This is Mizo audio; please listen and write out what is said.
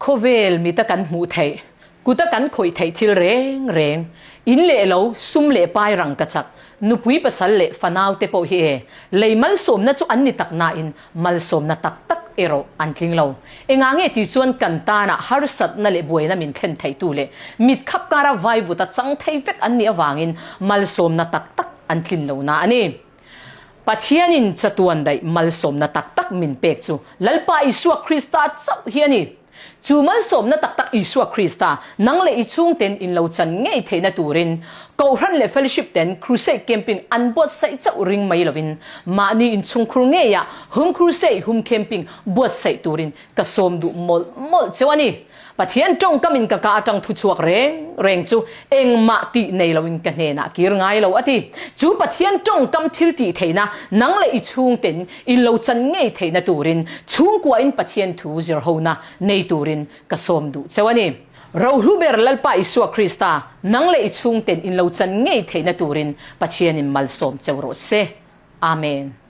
Khawvel mita kan hmuh theih, kuta kan khawih theih thil reng reng, in leh lo, sum leh pai rangkachak, nupui pasal leh fanau te pawh hi e, lei malsawmna chu an ni tak nain malsawmna tak tak erawh an tling lo. Engah nge tih chuan kan tana harsatna leh buaina min thlen theitu leh mit khap kara vaivuta chang thei vek an nih avangin malsawmna tak tak an tlin lohna a ni. Pathianin chatuan daih malsawmna tak tak min pek chu Lalpa Isua Krista chauh hi a ni. Chu malsawmna tak tak Isua Krista, nang leh i chhungten in lo chan ngei theihna turin Kohhran leh Fellowship ten Crusade Camping an buatsaih chauh ring mai lovin mahni inchhungkhur ngeiah Home Crusade Home Camping buatsaih turin ka sawm duh mawlh mawlh cheu a ni. Pathian tawngkamin ka ka atang thu chhuak reng reng chu engmah tih nei loin ka hnenah kir ngai lo a ti. Chu Pathian tawngkam thil tih theihna nang leh i chhungten in lo chan ngei theihna turin chhungkuain Pathian thu zirhona nei turin ka sawm duh cheu a ni. Rohlu ber Lalpa Isua Krista nang leh i chhungten in lo chan ngei theihna turin Pathianin malsawm cheu rawh se. Amen.